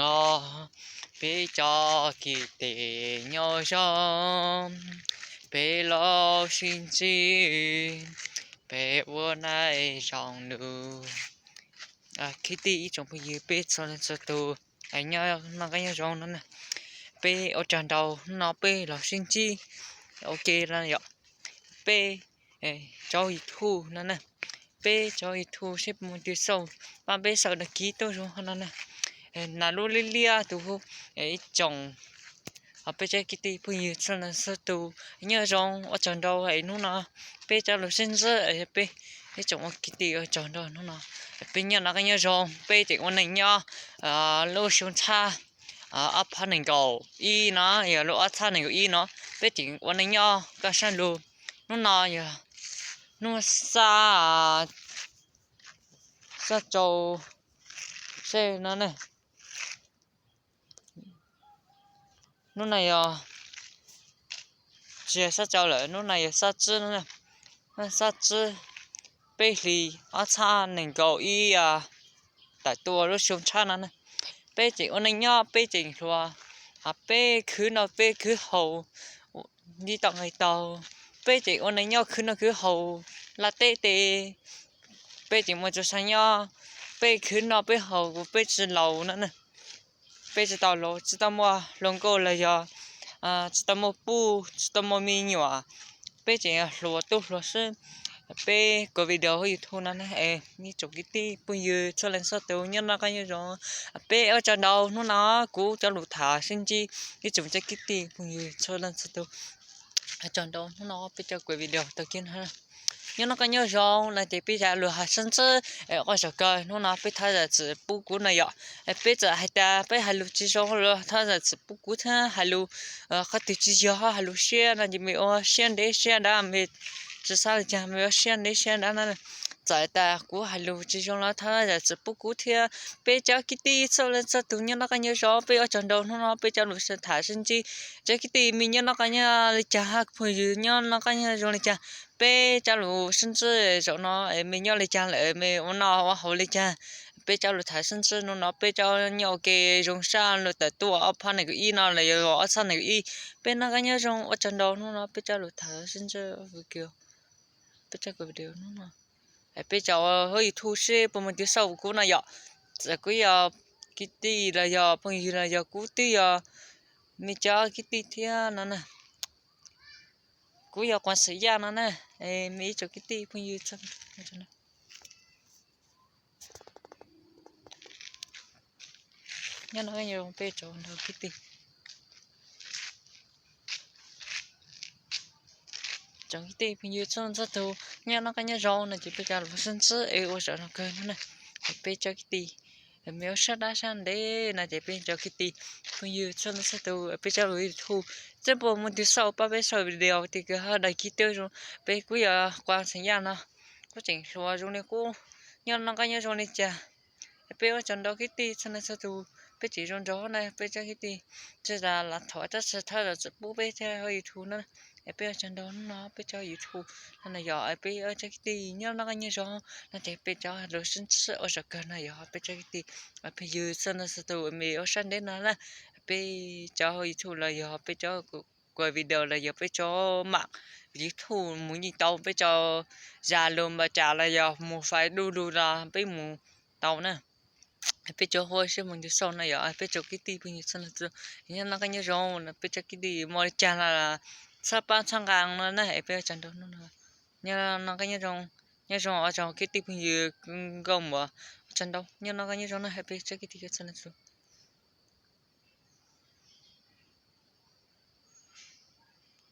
No peb cov kwv tij nyob zoo, peb los sib ntsib, peb ua neej zoo lug. Kwv tij ib tsoom phooj ywg peb txhua leej txhua tus, nyob noj qab nyob zoo no na. Peb ua tsaug ntau hnub no peb los sib ntsib ua ke no yom. Peb tsob YouTube no na, peb tsob YouTube seb puas muaj tus xauj, pab peb xauj đăng ký tuaj zoo no na. Nas lub liab liab tus ib tsoom, ho peb cov kwv tij phooj ywg txhua leej txhua tus nyob zoo, ua tsaug ntau es hnub no peb cov lus sib ntsib, peb ib tsoom ua kwv tij ua tsaug ntau hnub no. Peb nyob noj qab nyob zoo, peb tseem ua neej nyob lub xyoo txhab ob phav nees nkaum ib no, yog lub ob txhab nees nkaum ib no, peb tseem ua neej nyob kaj sab lug. Hnub no yog hnub xab, xab rau seb no na. Hnub no yog, tsis yog xab rau lawm, hnub no yog xab tsib no na. Xab tsib peb hlis ob txhab nees nkaum ib, tawm tuaj lub xyoo txhab no na. Peb tseem ua neej nyob, peb tseem hluas, peb khwv noj peb khwv haus nti tau nqis tau. Peb tseem ua neej nyob khwv noj khwv haus, laj teb tes peb tseem muaj txoj sia nyob, peb khwv noj peb haus kuv peb tsis laus no na. Peb tsis tau laus, tsis tau muaj hluas nkauj los yog tsis tau muaj puj, tsis tau muaj me nyuam, peb tseem hluas tub hluas xwb. Peb kuv video hauv YouTube no na, ib tsoom kwv tij phooj ywg txhua leej txhua tus nyob noj qab nyob zoo. Peb ua tsaug ntau hnub no kuv cov lus tham sib ntsib ib tsoom cov kwv tij phooj ywg txhua leej txhua tus. Ua tsaug ntau hnub no peb cov kuv video tau kiag no. Nyob noj qab nyob zoo no ces peb cov lus tham sib ntsib, ua tsaug kawg hnub no peb thov zam txim pub kuv no yom. Peb txawm hais tias peb hais lus tsis zoo los thov zam txim pub kuv thiab, hais lus qhov twg tsis yog hais lus siab no ces mej ua siab ntev siab dav, mej tsis xav li cas mej ua siab ntev siab dav no. Txawm tas kuv hais lus tsis zoo los thov zam txim pub kuv thiab. Peb cov kwv tij txhua leej txhua tus nyob noj qab nyob zoo, peb ua tsaug ntau hnub no peb cov lus tham sib ntsib. Cov kwv tij mej nyob noj qab nyob li cas, phooj ywg nyob noj qab nyob zoo li cas, peb cov lus sib ntsib zaum no mej nyob li cas lawm, mej ua noj ua haus li cas. Peb cov lus tham sib ntsib hnub no peb cov nyob ua ke zoo sab lug tawm tuaj ob phav nees nkaum ib no los yog ob txhab nees nkaum ib. Peb noj qab nyob zoo, ua tsaug ntau hnub no peb cov lus tham sib ntsib, peb cov kuv video hnub no. Peb cov hauv YouTube seb puas muaj tus xauj kuv no yom. Txawm kuv yog kwv tij los yog phooj ywg los yog kuv twb yog mej cov kwv tij thiab no na. Kuv yog Quas Xeem Yaj no na, mej ib tsoom kwv tij phooj ywg txhua nyob noj qab nyob zoo peb tsoom kwv tij. Tsoom kwv tij phooj ywg txhua txhua tus nyob noj qab nyob zoo no ces peb cov lus sib ntsib es ua zaum no kawg no na. Peb cov kwv tij mej ua sab dab sab ntev no ces peb cov kwv tij phooj ywg txhua txhua tus peb cov lus YouTube, seb puas muaj tus xauj pab peb xauj video tes kws ho đăng ký tuaj zoo. Peb kuv yog Quas Xeem Yaj no, kuv tseem hluas zoo li qub, nyob noj qab nyob zoo li cas. Peb ua tsaug ntau kwv tij txhua leej txhua tus, peb tseem zoo nraug na peb cov kwv tij. Tsis tas los thov tab sis thov zam txim pub peb cov hauv YouTube no. Peb ua tsaug ntau hnub no peb cov YouTube no na yog peb cov kwv tij nyob noj qab nyob zoo no ces peb cov lus sib ntsib ua zaum kawg no yog peb cov kwv tij phooj ywg txhua leej txhua tus mej ua sab ntev no na. Peb cov hauv YouTube los yog peb cov kuv video los yog peb cov mam YouTube mus yeej tau, peb cov Zalo npa cas los yog mus Facebook los peb mus tau na. Peb cov hu seb muaj tus xauj no yog peb cov kwv tij phooj ywg txhua leej txhua tus nyob noj qab nyob zoo, peb cov kwv tij muaj li cas los txhawb pab txhawb nqa no na. Peb ua tsaug ntau hnub no, nyob noj qab nyob zoo, nyob zoo ua tsaug kwv tij phooj ywg nkauj muam, ua tsaug ntau nyob noj qab nyob zoo na peb cov kwv tij txhua leej txhua tus.